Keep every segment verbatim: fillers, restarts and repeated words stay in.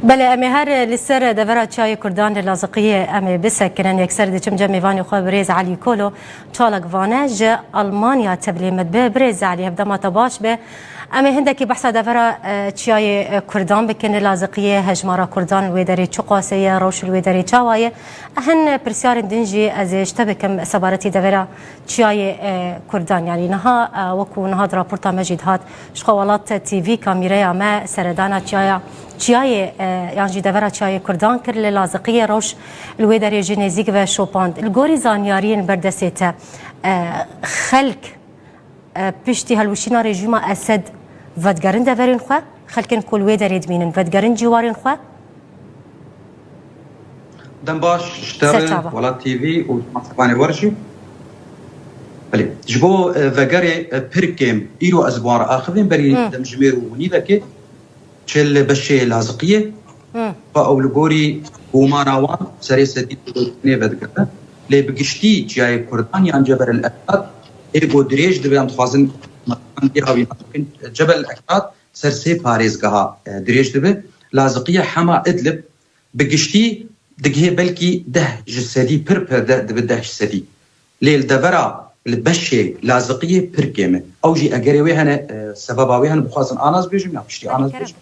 Belê, em ê her li ser devera çiyayê Kurdan li Laziqiyê em ê bisekinin. Yekser diçim cem mêvanê xwe birêz Elî Kolo, çalakvan e ji Almanya tevlî me dibe. Birêz Elî, hevdema te baş be. Em ê hindekî behsa devera, e, çiyayê, e, Kurdan bikin li Laziqiyê. Hejmara Kurdan li wê derê çiqasê ye, rewş li wê derê çawa ye? Hin pirsyarên din jî ez ê ji te bikim sebaretî devera çiyayê, e, Kurdan. Yanî niha, e, wekû niha di raporta me jî dihat, ji xwe Welat T V kamîreya me seredana çiyaya, çiyayê, e, yan jî devera çiyayê Kurdan kir li Laziqiyê, rewş li wê derê jî nêzîk ve şopand. Li gorî zanyariyên berdestê te, e, xelk, e, piştî helwişîna rejîma Esed vedigerin deverên xwe, xelkên ku li wê derê dimînin vedigerin cîwarên xwe? Dem baş ji te re, Welat T V û ji masevanê we re jî. Belê, ji bo, e, vegerê, e, pir kêm, îro ez bi wan re axivîm, berî Hmm. demjimêr û nîvekê, çi li beşê Laziqiyê, Hmm. xwe ew li gorî gumana wan serê sedî nê vedigere. Lê bi giştî çiyayê Kurdan yan Cebel el Ekdad, ê ku dirêj dibe, em dixwazin hawî bikin, Cebel el Ekdad ser sê parêzgeha, e, dirêj dibe. Laziqiyê, Hema, Idlib, bi giştî digihê belkî deh ji sedî, pir pir de dibe deh ji sedî. Lê li devera, li beşê Laziqiyê pir kêm e. Ew jî egerê wê hene, e, sebeba wê hene, bixwazin ana ez bêjim ya piştî ana ez bêjim.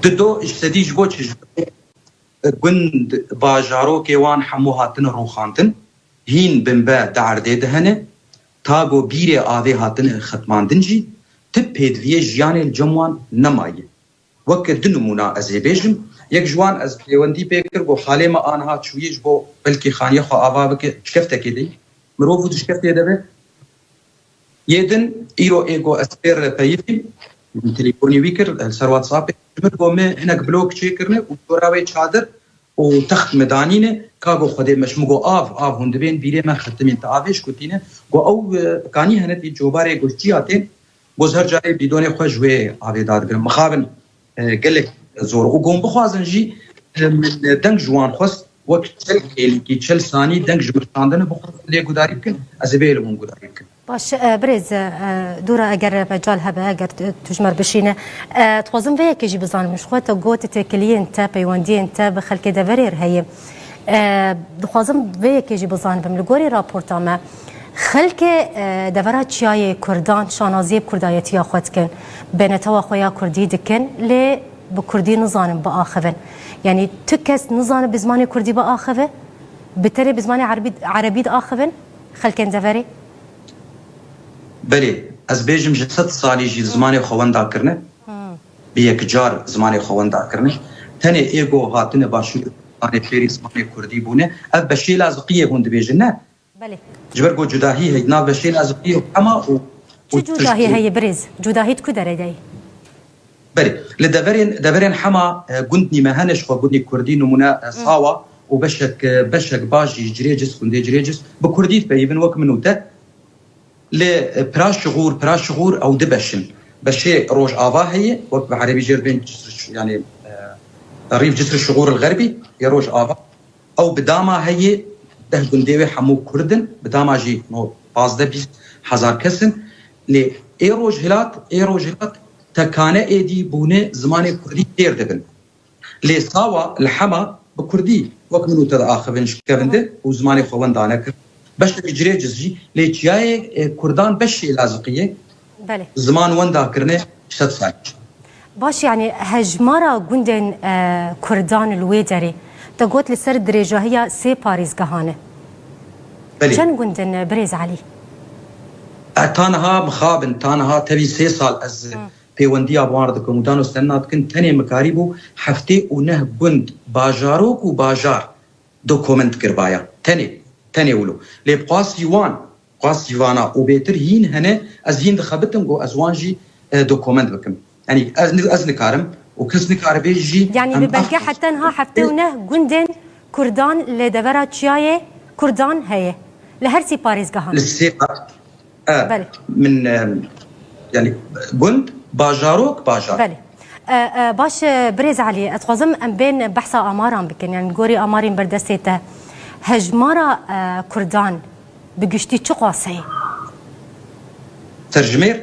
Dido ji sedî ji bo çi? Ji bo, e, gund, bajarokê wan hemû hatine rûxandin. Hîn binbe di erdê de hene. Ta ku bîrê avê hatine xetmandin jî, ti pêdiviyê jiyanê li cem wan nemaye. Weke du nimûna ez ê bêjim. Yek ji wan ez pêwendî pê kir, got, "Xalê me aniha çûyî ji bo belkî xaniyê xwe ava bike, şikeftekê de yî." Mirov û di şikeftê de be. Yê din, îro ê got, "Ez pê re peyivîm." Min telîfonî wî kir, li ser WhatsAppê. Ji min got, "Me hinek blok çêkirine û dora wê çadir û text me danîne." Ka got, "Xwedê me." Ji min got, "Av, av hûn dibên bîrê me xetimîn te avê ji ku tîne." Got, "Ew, e, kanî hene tî cobarê got çiya tên." Got, "Her carê bîdonê xwe ji wê avê dadigirim." Mixabin, e, gelek zor. Û got, "Bixwazin jî, e, min deng ji wan xwest, wek çel kêlîkî, çel sanî deng ji min şandine, bixwazin lê gudarî bikin, ez ê bê li hûn gudarî bikim." Baş, e, birêz, e, Dûra, eger mecal hebe, eger tu, tu ji me re bişîne. E, dixwazim vê yekê jî bizanim. Ji xwe te got têkiliyên te, peywendiyên te bi xelkê deverê re heye. E, dixwazim vê yekê jî bizanibim. Li gorî raporta me, xelkê, e, devera çiyayê Kurdan şanaziyê bi kurdayetiya xwe dikin. Bênetewa xwe ya kurdî dikin, lê bi kurdî nizanin biaxivin. Yanî tu kes nizane bi zimanê kurdî biaxive? Bi tenê bi zimanê erebî, erebî diaxivin xelkên deverê? Belê, ez bêjim ji sed salî jî zimanê xwe wenda kirine. Hmm. Bi yek car zimanê xwe wenda kirine. Tenê ê ku hatine başûr zimanê fêrî zimanê kurdî bûne. Ev beşê Laziqiyê hûn dibêjin, ne? Belê. Ji ber ku cudahî heye, nav beşê Laziqiyê û Hema û, û Çi cudahî heye birêz? Cudahî di ku derê de ye? Belê. Li deverên, deverên Hema, e, gund nîme hene, ji xwe gundî kurdî, nimûne, e, Sawa û beşek, e, beşek baş jî Cirêcis, gundê Cirêcis, bi kurdî dipeyivin wek min û te. Lê, e, pira şixûr, pira şixûr ew du beş in. Beşê Rojava heye, wek bi erebî jê re bên Cisr, yanî, e, Rîf Cisr Şixûr el Xerbî, yê Rojava. Ew bi dama heye, deh gundê wê hemû kurd in, bi dama jî no pazdeh bîst hezar kes in. Lê ê Rojhilat, ê Rojhilat tekane êdî bûne zimanê kurdî têr dibin. Lê Sawa li Hema bi kurdî wek min û te diaxivin ji kevin de û zimanê xwe wenda nekir. Beşek Cirêcis jî, lê çiyayê, e, kurdan beşê Laziqiyê Belê. ziman wenda kirine ji sed salî. Baş, yanî hejmara gundên, e, kurdan li wê derê, te got li ser dirêjahiya sê parêzgehan e. Belê. Çend gund in, e, birêz Elî? E, ta niha mixabin, ta niha tevî sê sal ez Hı. pêwendiya bi wan re dikim û dano stenna dikin, tenê min karîbû heftê û neh gund, bajarok û bajar dokument kiribaya. Tenê, tenê wilo. Lê bi qasî wan, qasî vana û bêtir hîn hene, ez hîn dixebitim ku ez wan jî, e, dokument bikim. Yanî ez ni-, ez nikarim û kes nikare bê jî Yanî em bi belge ev heta niha heftê û neh gundên kurdan li devera çiyayê kurdan heye. Li her sî parêzgehan. Li sê E, Belê. min, e, yanî gund, bajarok, bajar. Belê. E, e, baş, e, birêz Elî, ez dixwazim em bên behsa amaran bikin. Yanî gorî amarên berdestê te, hejmara, e, kurdan bi giştî çiqas heye? Serjimêr?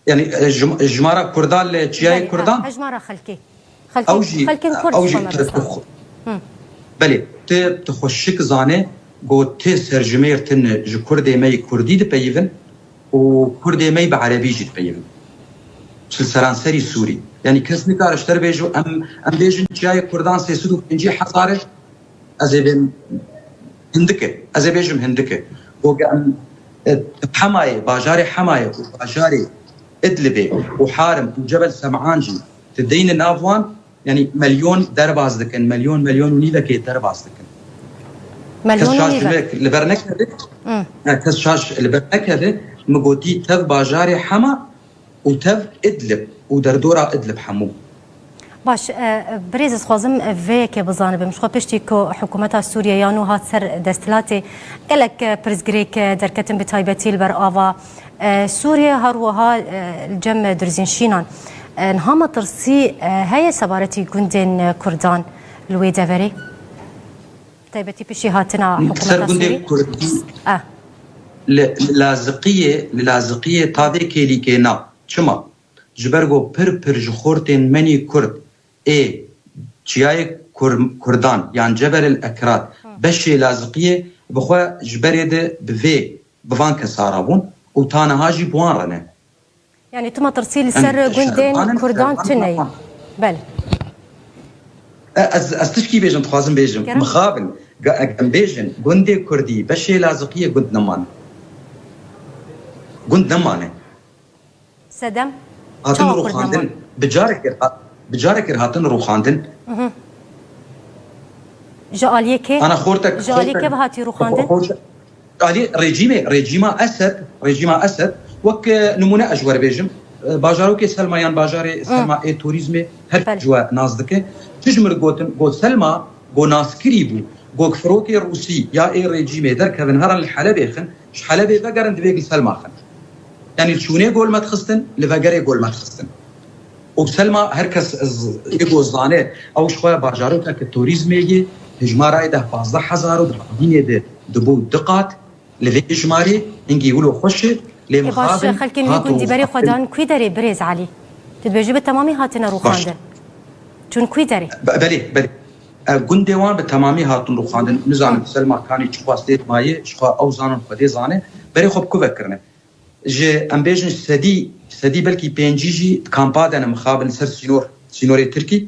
E. Yani, e, jim-, jimara Kurdan li çiyayê Belê, Kurdan? Hejmara xelkê. Xelkê, Ew jî, xelkên Kurd ew jî xwe me tu, tu bistand. xwe-, Hı. Belê, tu, tu xweşik zane, got tu serjimêr tune ji Kurdê me yê Kurdî dipeyivin û Kurdê me yê bi Erebî jî dipeyivin. Ji seranserî Sûrî. Yani kes nikare ji te re bêje, em, em bêjin çiyayê Kurdan sê sed û pêncî hezar e, ez ê bêm hindike. Ez ê bêjim hindike. Got em, e, Hemayê, bajarê Hemayê û bajarê Idlibê û Harim û Cebel Sem'an jî dideyne nav wan, yani melyon derbas dikin, melyon, melyon û nîvekê derbas dikin. Kes Melyon û şaş ji nîvek. me li ber nekeve, Hı. ne, kes şaş li ber nekeve, min gotî tev bajarê Hema û tev Idlib û derdora Idlib hemû. Baş, e, e, birêz, ez xwazim, e, vê yekê bizanibim. Ji xwe piştî ku hikûmeta Sûriye ya nû hat ser desthilatê, gelek, e, pirsgirêk, e, derketin, bi taybetî li ber ava, e, Sûriye, her wiha, e, li cem Durzînşînan. E, niha metirsî, e, heye sebaretî gundên, e, Kurdan li wê deverê? Bi taybetî piştî hatina Ser hikûmeta gundê Sûrî? Kurdî Ah. li, li Laziqiyê, li Laziqiyê tavê kêlîkê na. Çima? Ji ber ku pir pir ji xortên menî Kurd ê çiyayê Kur-, Kurdan yan Cebel el Ekrat Hı. beşê Laziqiyê bi xwe ji berê de bi vê, bi van kesa re bûn û ta niha jî bi wan re ne. Yani tu metirsî li Em ser gundên şervan in, Kurdan şervan tune ye. Belê. E, ez, ez tişkî bêjim, dixwazim bêjim. Kerem. Mixabin, ge-, em bêjin gundê Kurdî beşê Laziqiyê gund nemane. Gund nemane. Sedem. Hatin Çawa Kurd rûxandin. Nemane? Bi carekê ha-, bi carekê hatin rûxandin. Hı hı. Ji aliyê kê? Ana xortek, Ji aliyê xortek, kê ve hatî rûxandin? xortek, alî rejîmê, rejîma Esed, rejîma Esed, wek, e, nimûne ez ji we re bêjim, e, bajarokê Selma yan bajarê Hı. Selma ê torîzmê her Belê. ji we nas dike. Çi ji min gotin, got Selma, got naskirî bû, got firokê Rûsî ya ê rejîmê derkevin herin li Helebê xin, ji Helebê vegerin divê li Selma xin. Yani li çûnê gol me dixistin, li vegerê gol me dixistin. Û Selma her kes z-, ê ku zane, ew ji xwe bajarokeke torîzmê ye, hejmarayê deh pazdeh hezar û di havînê de dibû du qat, li vê hejmarê hingî wilo xweş e, lê Ê baş, mixabin xelkên wî hat gundî berê xwe rûxandin. Dan kwî derê, birêz Elî? Tu dibêjî bi temamî hatine Baş. rûxandin. Çûn kwî derê? Be-, belê, belê. E, gundê wan bi temamî hatin rûxandin. Nizanim Hı. Selma Kanî çi xwest tê mayê, ji xwe ew zanin Xwedê zane. Berê xwe bi ku vekirine. Ji, em bêjin sedî, sedî belkî pêncî jî kampa de ne mixabin ser sînor, sînorê Tirkî.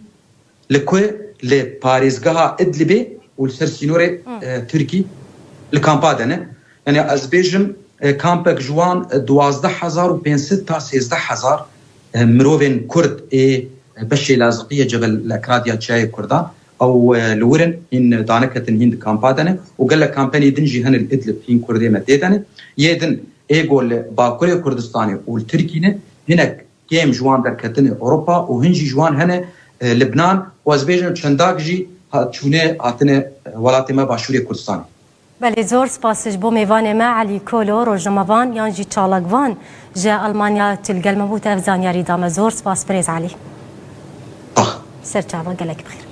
Li ku? Li parêzgeha Idlibê û li ser sînorê, Hı. e, Tirkî li kampa de ne. Yani ez bêjim, e, kampek ji wan, e, duwazdeh hezar û pênc sed ta sêzdeh hezar, e, mirovên Kurd ê, e, beşê Laziqiyê Cebel Lekradiya çiyayê Kurdan ew, e, li wir in, hîn daneketin, hîn di kampa de ne û gelek kampenê din jî hene li Idlib, hîn Kurdê me tê de ne. Yê din ê ku li Bakurê Kurdistanê û li Tirkî ne, hinek kêm ji wan derketine Ewropa û hin jî ji wan hene, e, Libnan û ez bêjim çendak jî ha-, çûne hatine, e, welatê me Başûrê Kurdistanê. Belê, zor spas ji bo mêvanê me Elî Kolo, rojnamevan yan jî çalakvan ji Almanya, tu li gel me bû, te ev zanyarî da me. Zor spas birêz Elî. Ah. Ser çava, gelek bixêr.